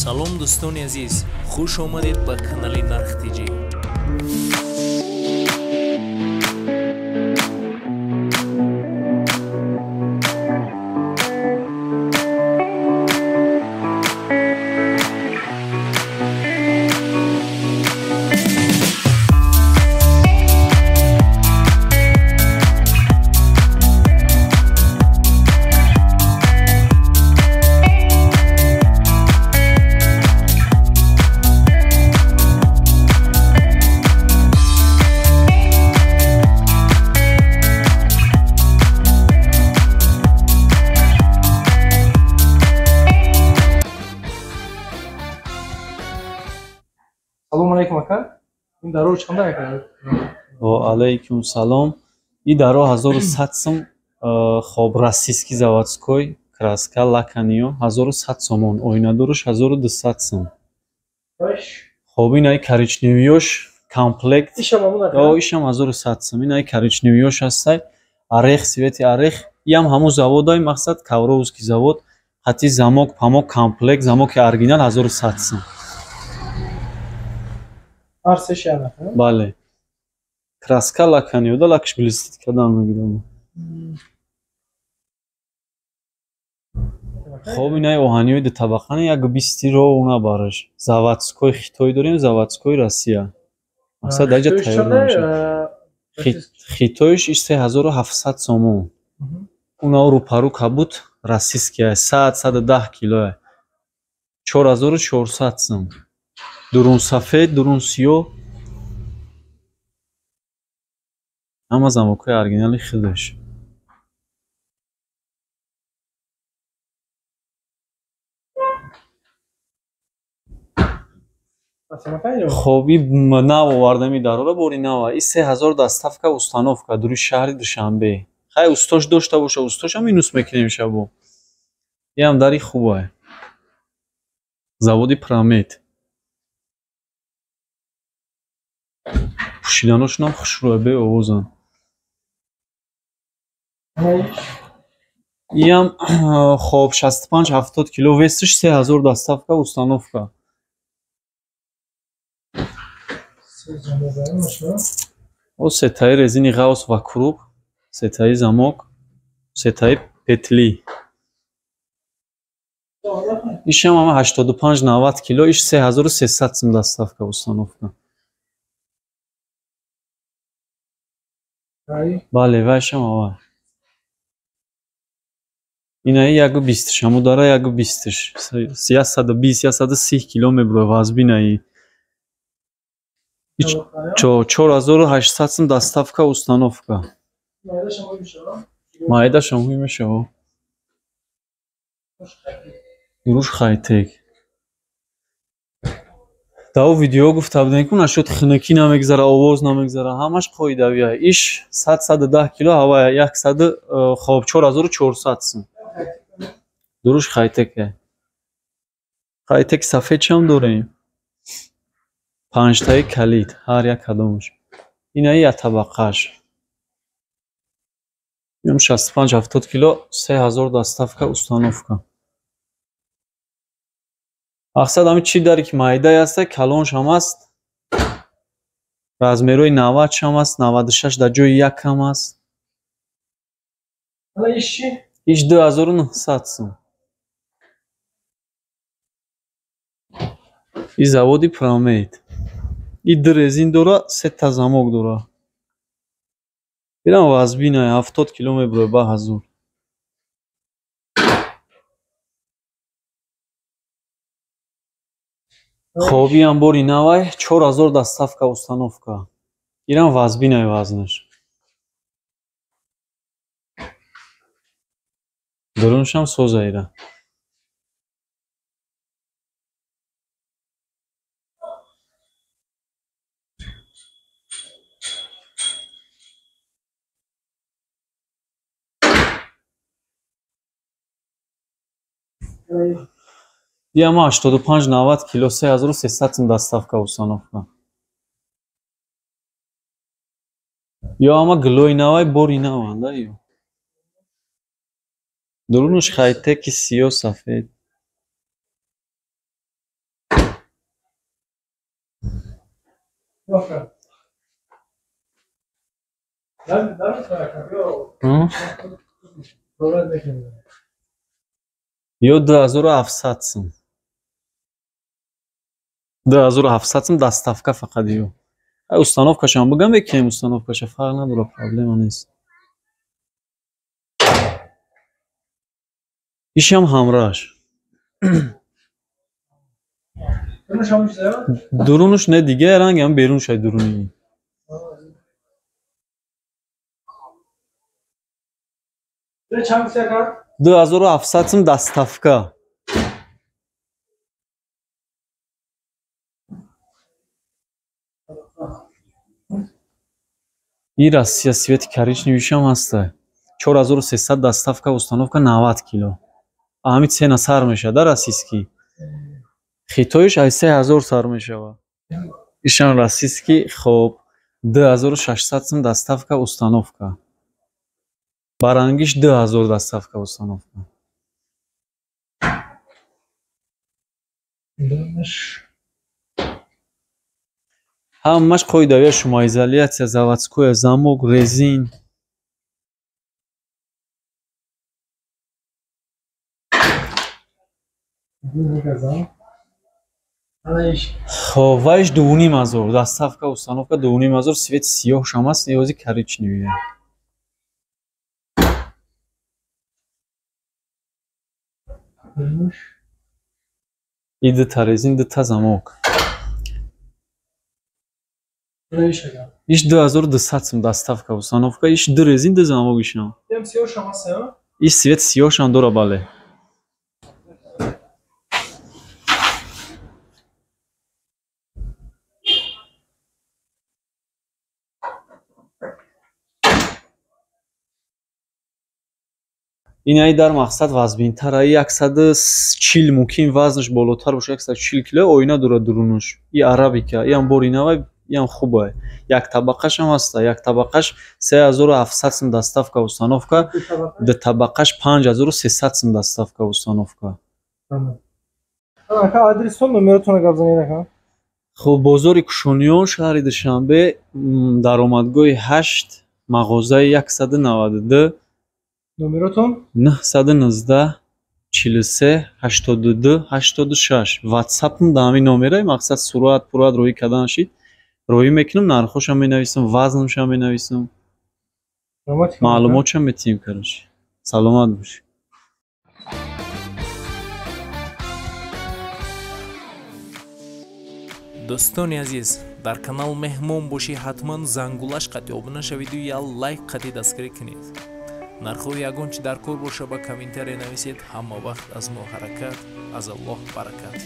Салом дӯстони азиз, хуш омадед ба канали Нарх ТЖ. Салом алейкум ака. Ин даро чанда ака? Ва алейкум салом. И даро 1100 сом, хоб российский заводской краска лаканиё 1100 сомон, оинадораш 1200 сом. Хоб инаи коричневиёш комплект. Ишам ҳамон ака? О, ишам 1100 сом. Инаи коричневиёш ҳастай. Орех, цвети орех. Иам ҳамун заводай, мақсад Ковровский завод. Хати замок, памок комплект, замоки оригинал 1100 сом. Ҳар сеш яна, ҳа? Бале. Краска лаканиё да лакш блестит кардан мегирам. Хоб инаи оҳаниёи дутабақани як бисти ро уна бараш. Заводской Хитой дорем, заводской Россия. Мақсад дар ҷа тайёр намешавад. Хитоиш иш 3700 сомон. Уна рӯпарӯ кабут российский 100 110 килоа. 4400 сом. Дурун сафед, дурун сиёҳ. Ҳама замокҳои оригинали худаш. Хоб и нав овардами дарора бори нава. И 3000 доставка установка дури шаҳри Душанбе. Хай устош дошта боша, устошам минус мекунем шабо. Иам дари хубае. Заводи Промет. Пӯшиданошонам хушрӯя, беовозанд. Иам хоб 65-70 кило весиш 3000 доставка установка. О сетаи резини ғавс ва круг, сетаи замок, сетаи петли. Ишам ҳама 85-90 кило, иш 3300 сом доставка установка. Бале, вайшам ава. Инаи яку бистш, ҳаму дара яку бистш. 120, 130 кило мебурояд вазбинаи. 4800 сом доставка установка. Майдашам ҳуй мешава. Дуруш хайтек. Дар видео гуфта будем, ки нашуд хунукӣ намегзара, овоз намегзара, ҳамаш қоидавия. Иш 100-110 кило ҳавая, яксад, хоб 4400 сом. Дуруш хайтеке. Хайтек сафедшам дорем. Панҷтаи калид, ҳар як кадомаш. Инаи як табақаш. Инам 65-70 кило, 3000 доставка установка. Мақсад ҳамин чи даре ки майдае ҳаста, калоншам аст, размерҳои 90шам аст, 96 дар ҷои якам аст. Иш 2900 сом. И заводи Промет. И ду резин дора, сета замок дора. Ирам вазбинае, 70 кило мебурояд ба ҳазур. Хоб иам бори навай, 4000 доставка установка. Ирам вазбинае вазнаш. Дуруншам соза ира. Иама 85-90 кило, 3300 сом доставка установка. Ё ама гилои навай, бори наванда ё. Дурунаш хайтеки сиё сафед. Ё 2700 сум. 2700 сум доставка фақат ё. Установкашам бугам мекунем, установкаша фарқ надора, проблема нест. Ишам ҳамраш. Дурунуш не дига рангам берун шай дуруни. Ду 2700 сум доставка. И Россия цвети коричневишам ҳаста. 4300 доставка, установка 90 кило. Ҳами цена сар мешава да российский. Хитоиш ай 3000 сар мешава. Ишам российский, хоб 2600 сум доставка, установка. Барангиш 2000 доставка, установка. Ҳамаш қоидавия шумоизоляция, заводское, замок, резин. Хоб, вайш 2500 доставка, установка 2500, цвет сиёҳшам аст, ниёзи коричневия. И дута резин, дута замок. Иш 2200 сум доставка, установка, иш ду резин, ду замок ишам. Иш цвет сиёҳшам дора, бале. Ин ай дар мақсад вазбинтар, ай 140 мумкин вазнаш болотар боша, 140 кило оина дора дурунуш. И арабика, иам бори навай, иам хубай. Як табақашам ҳаста, як табақаш 3700 сум доставка, установка, ду табақаш 5300 сум доставка, установка. Ака, адрестон номеротонро гап занед ака. Хуб, бозори Кушониён, шаҳри Душанбе, даромадгоҳи 8, мағозаи 192. Номеротон? 919 43 82 86. WhatsApp-м да ҳамин номерай, мақсад сурат, пурат роҳӣ кардан шид. Роҳӣ мекунам, нархошам менависам, вазнашам менависам. Маълумотшам метиҳем, короче. Саломат бошед. Дӯстони азиз, дар канал меҳмон бошӣ, ҳатман зангулаш қатъи обуна шавиду як лайк қатъи дастгирӣ кунед. Нархҳои ягон чи дар кор боша ба комментария нависед. Ҳама вақт аз мо ҳаракат, аз Аллоҳ баракат.